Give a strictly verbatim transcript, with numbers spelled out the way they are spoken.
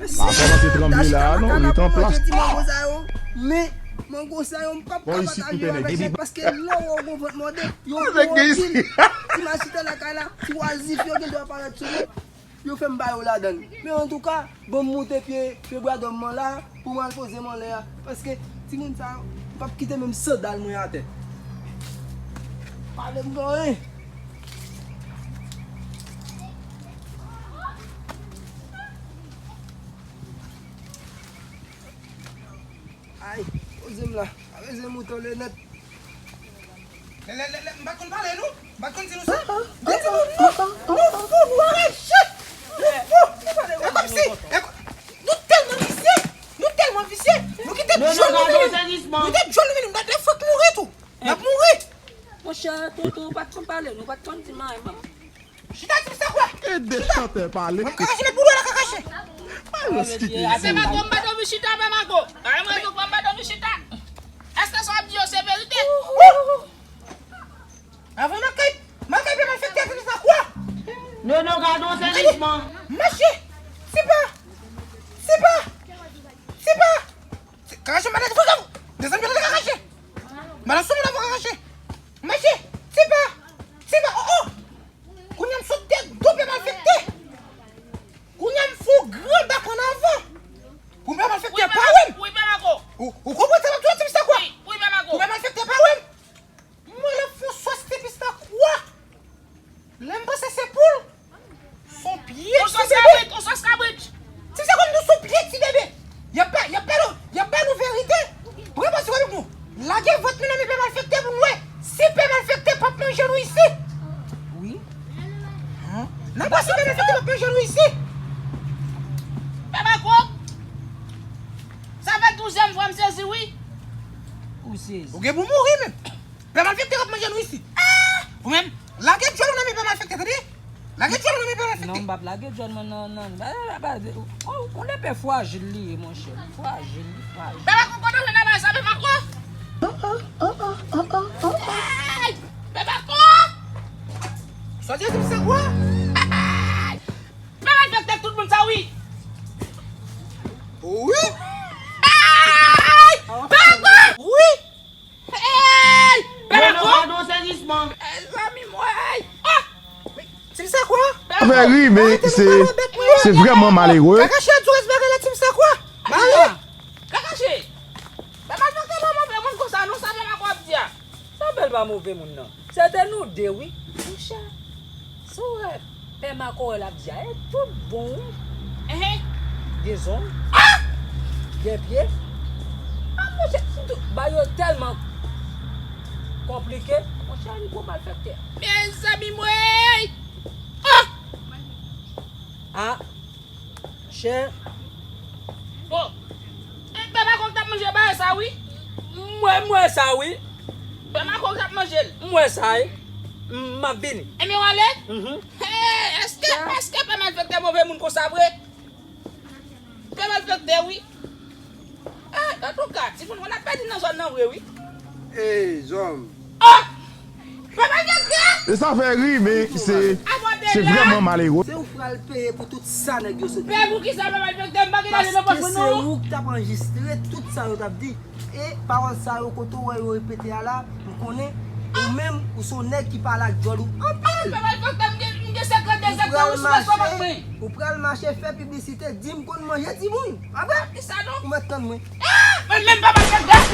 Pa kòmanse tranble la, non, ret an plas. Ti mango sa yo, men mango sa yo, m p ap ka pataje yo avèk nèg, paske lè w wè w gon vant mòde, yo gwo anpil. Ti machita lakay la, ti wazif yo gen dwa parèt sou nou, yo fè m ba yo ladann. Men antouka, ban m moute pye, pye bwadòm mwen la, pou m al poze m anlè a, paske timoun sa yo, m p ap kite menm sandal mwen atè. Pale m gen anyen. Ay, poze m la. Poze m ou tande nèt. Lè, lè, lè, lè, m pa t konn pale, non. M pa t konn di nou sa. Di di nou, nou, nou fou, nou anraje. Nou fou. E kòmsi, e kò-, nou tèlman visye. Nou tèlman visye. Nou kite djòl nou vini. Nou te djòl nou vini. Nou te fòk mouri tou. N ap mouri. Monchè, tonton, ou pa t konn pale, nou pa t konn di m anyen, manman. Chita, ti sa kwa? E de chantè pale. Mwen kakache met boudou la kakache. Ay, yo skite. Pè Mako, m pa t anvi chita, Pè Mako. Ay, mwen tou, m pa t anvi chita. Èske sa w ap di yo se verite? Avan makay, makay pè malfektè, ti sa kwa? Non, non, gade yon sèvisman. Mache. Sipa. Sipa. Sipa. Kakache, madan, fò kakache. Desann, madan, kakache. Madan, sou moun, fò kakache. Mache. Sipa. Sipa, oh, oh. Kounye a m sot tèt do pè malfektè. Kounye a m fè w gran bak ann avan. Pou pè malfektè pa wè m. Wi, pè Mako. Ou, ou konprann sa m ap di w, ti pistèkwa? Wi, wi, pè Mako. Pou pè malfektè pa wè m. Mwen l ap fè w sòs ti pistèkwa. Lè m panse se poul. Son pye ti bebe. Yon sòs kabrit, yon sòs kabrit. Ti pistèkwa, m di w son pye ti bebe. Y ap ba, y ap ba nou, y ap ba nou verite. Pran pòz avèk nou. Lage vant nou nan men pè malfektè pou n wè si pè malfektè p ap manje nou isi. Wi. N ap wè si pè malfektè p ap manje nou isi. Pè Mako, sa fè douzyèm fwa m sezi, wi. Ou sezi. Ou gen pou mouri menm. Pè malfektè k ap manje nou isi. Ou menm, lage djòl ou nan men pè malfektè, tande? Lage djòl ou nan men pè malfektè. Non, m p ap lage djòl mwen nan, nan, ba, ba, ba, on, on lepè frajil li ye, monchè. Frajil, li frajil. Pè Mako, kote w jwenn bagay sa, pè Mako? Hey! Pè Mako! Sa w di, ti sa kwa? Hey! Pè malfektè tout moun sa, wi. Wi. Hey! Pè Mako! Wi. Hey! Pè Mako! Mezanmi, mwen! Ah! Ti sa kwa? Sa fè ri, men se, se vrèman malere. Kakache a di rès bagay la, ti sa kwa? Mare! Kakache! Pè malfektè pa move moun konsa, non, sa pè Mako ap di a. Sa bèl pa move moun nan. Se te nou de, wi. Monchè, si w wè pè Mako wè l ap di a, e tout bon, wi. Enhen. Gen zong. Ah! Gen pye. Ah, monchè, si tout bagay yo tèlman konplike. Monchè, li gwo malfektè. Mezanmi, mwen! Ah! Ah! Chè. Bon. E, pè Mako k t ap manje bagay sa, wi. M wè, m wè sa, wi. Pè Mako k t ap manje l. M wè sa, wi. M, m ap vini. Ebyen, w ale? Mhm. Hey, èske, èske pè malfektè move moun konsa vre? Pè malfektè, wi. Eh, antouka, timoun, mwen ap pèdi nan zòn nan vre, wi. Ey, zòm. Oh! Pè malfektè! E sa fè ri, men se, se vrèman malere. Se ou k pral peye pou tout sa nèg yo sot di. Pè, poukisa pè malfektè? M pa gen lajan nan pòch mwen, non. Paske se ou k t ap anrejistre tout sa yo t ap di. E pawòl sa yo, kote w wè yo repete a la, m konnen ou menm, ou se yon nèg ki pale ak djòl ou anpil. Pè malfektè, m gen, m gen senkannde sektè ou sou estonmak mwen. Ou pral mache fè piblisite, di m konn manje timoun. Pa vre? Di sa non. Ou mèt tann mwen. Ah! Mwen menm pa manje dèt.